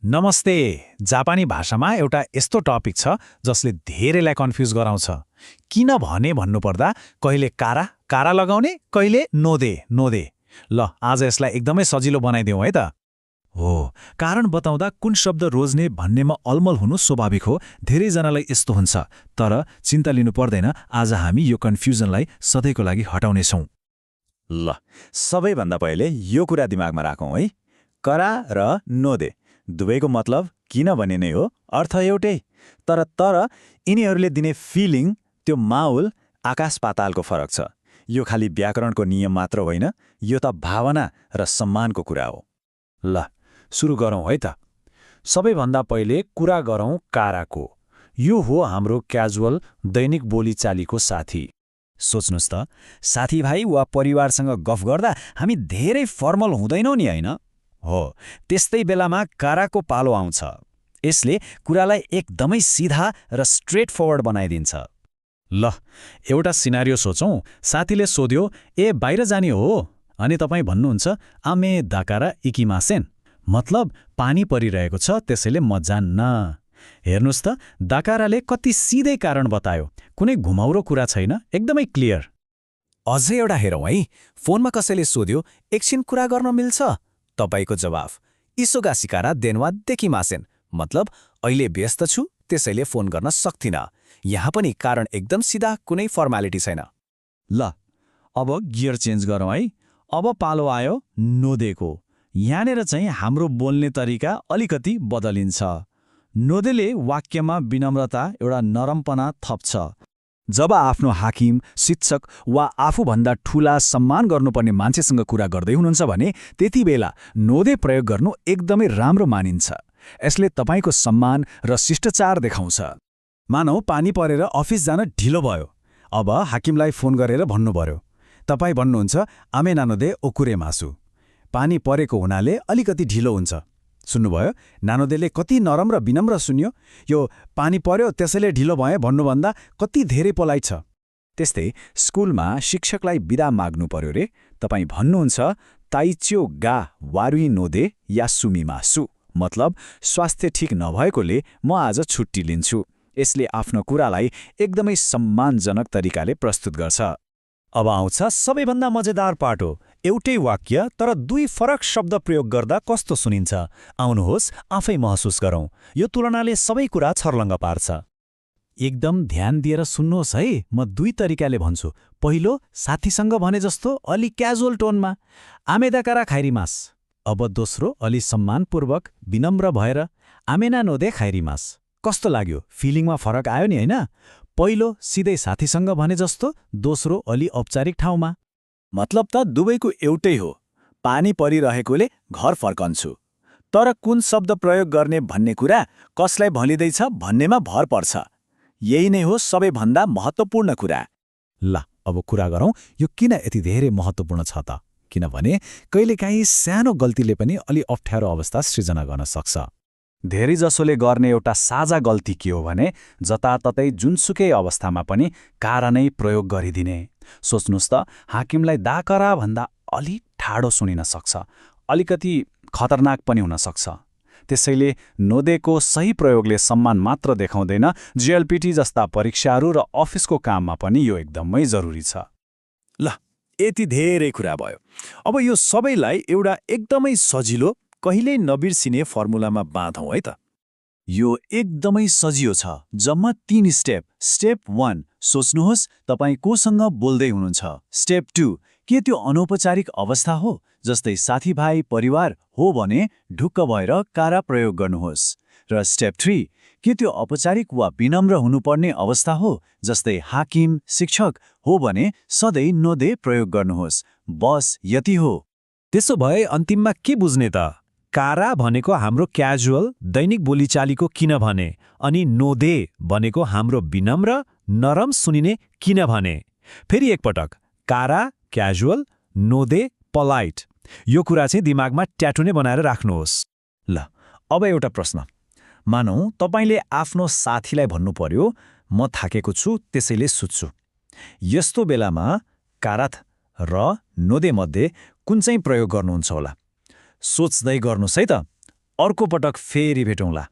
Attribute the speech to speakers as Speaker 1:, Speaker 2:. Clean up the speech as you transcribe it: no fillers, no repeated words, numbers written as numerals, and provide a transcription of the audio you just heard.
Speaker 1: नमस्ते। जापानी भाषामा एउटा यस्तो टपिक छ जसले धेरैलाई कन्फ्युज गराउँछ। किन भने भन्नुपर्दा कहिले कारा कारा लगाउने, कहिले नोदे नोदे। ल आज यसलाई एकदमै सजिलो बनाइदिउँ है त।
Speaker 2: हो, कारण बताउँदा कुन शब्द रोज्ने भन्नेमा अलमल हुनु स्वाभाविक हो। धेरैजनालाई यस्तो हुन्छ, तर चिन्ता लिनु पर्दैन। आज हामी यो कन्फ्युजनलाई सधैँको लागि हटाउनेछौँ।
Speaker 3: ल, सबैभन्दा पहिले यो कुरा दिमागमा राखौँ है। करा र नोदे दुवैको मतलब किनभने नै हो, अर्थ एउटै। तर यिनीहरूले दिने फिलिङ, त्यो माहौल आकाश पातालको फरक छ। यो खालि व्याकरणको नियम मात्र होइन, यो त भावना र सम्मानको कुरा हो।
Speaker 1: ल सुरु गरौँ है त। सबैभन्दा पहिले कुरा गरौँ काराको। यो हो हाम्रो क्याजुअल दैनिक बोलीचालीको साथी।
Speaker 4: सोच्नुस् त, साथीभाइ वा परिवारसँग गफ गर्दा हामी धेरै फर्मल हुँदैनौँ नि, होइन? हो, त्यस्तै बेलामा काराको पालो आउँछ। यसले कुरालाई एकदमै सिधा र स्ट्रेट फरवर्ड बनाइदिन्छ।
Speaker 1: ल एउटा सिनारियो सोचौँ। साथीले सोध्यो, ए बाहिर जाने हो? अनि तपाईँ भन्नुहुन्छ, आमे दाकारा इकिमासेन। मतलब पानी परिरहेको छ, त्यसैले म जान्न। हेर्नुस् त, दाकाराले कति सिधै कारण बतायो। कुनै घुमाउरो कुरा छैन, एकदमै क्लियर।
Speaker 5: अझै एउटा हेरौँ है। फोनमा कसैले सोध्यो, एकछिन कुरा गर्न मिल्छ? तपाईको जवाफ, इसोगा सिकारा देनवा देखिमासेन। मतलब अहिले व्यस्त छु, त्यसैले फोन गर्न सक्दिन। यहाँ पनि कारण एकदम सिधा, कुनै फर्मालिटी छैन।
Speaker 2: ल अब गियर चेन्ज गरौँ है। अब पालो आयो नोदेको। यहाँनिर चाहिँ हाम्रो बोल्ने तरिका अलिकति बदलिन्छ। नोदेले वाक्यमा विनम्रता, एउटा नरमपना थप्छ। जब आफ्नो हाकिम, शिक्षक वा आफूभन्दा ठूला सम्मान गर्नुपर्ने मान्छेसँग कुरा गर्दै हुनुहुन्छ भने त्यति बेला नोदे प्रयोग गर्नु एकदमै राम्रो मानिन्छ। यसले तपाईँको सम्मान र शिष्टाचार देखाउँछ। मानौ पानी परेर अफिस जान ढिलो भयो। अब हाकिमलाई फोन गरेर भन्नु पर्यो। तपाईँ भन्नुहुन्छ, आमे नानोदे ओकुरे मासु। पानी परेको हुनाले अलिकति ढिलो हुन्छ। सुन्नुभयो? नानोदेले कति नरम र विनम्र सुन्यो। यो पानी पर्यो त्यसैले ढिलो भए भन्नुभन्दा कति धेरै पोलाइट छ। त्यस्तै स्कुलमा शिक्षकलाई बिदा माग्नु पर्यो रे, तपाईँ भन्नुहुन्छ, ताइच्यो गा वारुई नोदे यासुमी मासु। मतलब स्वास्थ्य ठिक नभएकोले म आज छुट्टी लिन्छु। यसले आफ्नो कुरालाई एकदमै सम्मानजनक तरिकाले प्रस्तुत गर्छ।
Speaker 4: अब आउँछ सबैभन्दा मजेदार पाटो। एउटै वाक्य तर दुई फरक शब्द प्रयोग गर्दा कस्तो सुनिन्छ? आउनुहोस् आफै महसुस गरौँ। यो तुलनाले सबै कुरा छर्लङ्ग पार्छ।
Speaker 1: एकदम ध्यान दिएर सुन्नुहोस् है। म दुई तरिकाले भन्छु। पहिलो, साथीसँग भने जस्तो अलि क्याजुअल टोनमा, आमेदाकारा खाइरिमास। अब दोस्रो, अलि सम्मानपूर्वक विनम्र भएर, आमेना नोदे खाइरिमास। कस्तो लाग्यो? फिलिङमा फरक आयो नि, होइन? पहिलो सिधै साथीसँग भने जस्तो, दोस्रो अलि औपचारिक ठाउँमा।
Speaker 3: मतलब त दुवैको एउटै हो, पानी परिरहेकोले घर फर्कन्छु। तर कुन शब्द प्रयोग गर्ने भन्ने कुरा कसलाई भनिँदैछ भन्नेमा भर पर्छ। यही नै हो सबैभन्दा महत्त्वपूर्ण कुरा।
Speaker 2: ल अब कुरा गरौँ, यो किन यति धेरै महत्त्वपूर्ण छ त? किनभने कहिलेकाहीँ सानो गल्तीले पनि अलि अप्ठ्यारो अवस्था सृजना गर्न सक्छ।
Speaker 3: धेरैजसोले गर्ने एउटा साझा गल्ती के हो भने जताततै जुनसुकै अवस्थामा पनि कारा नै प्रयोग गरिदिने। सोच्नुहोस् त, हाकिमलाई दाकरा भन्दा अलि ठाडो सुनिन सक्छ, अलिकति खतरनाक पनि हुन सक्छ। त्यसैले नोदेको सही प्रयोगले सम्मान मात्र देखाउँदैन, जीएलपीटी जस्ता परीक्षाहरू र अफिसको काममा पनि यो एकदमै जरुरी छ।
Speaker 5: ल यति धेरै कुरा भयो। अब यो सबैलाई एउटा एकदमै सजिलो, कहिल्यै नबिर्सिने फर्मुलामा बाँधौँ है त। यो एकदमै सजिलो छ। जम्मा 3 स्टेप। स्टेप 1, सोच्नुहोस् तपाईँ कोसँग बोल्दै हुनुहुन्छ। स्टेप 2, के त्यो अनौपचारिक अवस्था हो, जस्तै साथीभाइ परिवार हो भने ढुक्क भएर कारा प्रयोग गर्नुहोस्। र स्टेप 3, के त्यो औपचारिक वा विनम्र हुनुपर्ने अवस्था हो, जस्तै हाकिम शिक्षक हो भने सधैँ नोदे प्रयोग गर्नुहोस्। बस यति हो।
Speaker 4: त्यसो भए अन्तिममा के बुझ्ने त? कारा भनेको हाम्रो क्याजुअल दैनिक बोलीचालीको किन भने, अनि नोदे भनेको हाम्रो विनम्र नरम सुनिने किन भने। फेरि एकपटक, कारा क्याजुअल, नोदे पोलाइट। यो कुरा चाहिँ दिमागमा ट्याटु नै बनाएर राख्नुहोस्।
Speaker 5: ल अब एउटा प्रश्न। मानौ तपाईँले आफ्नो साथीलाई भन्नु पर्यो, म थाकेको छु त्यसैले सुत्छु। यस्तो बेलामा काराथ र नोदे मध्ये कुन चाहिँ प्रयोग गर्नुहुन्छ होला? सोच्दै गर्नुहोस् है त।
Speaker 2: अर्को पटक फेरि भेटौँला।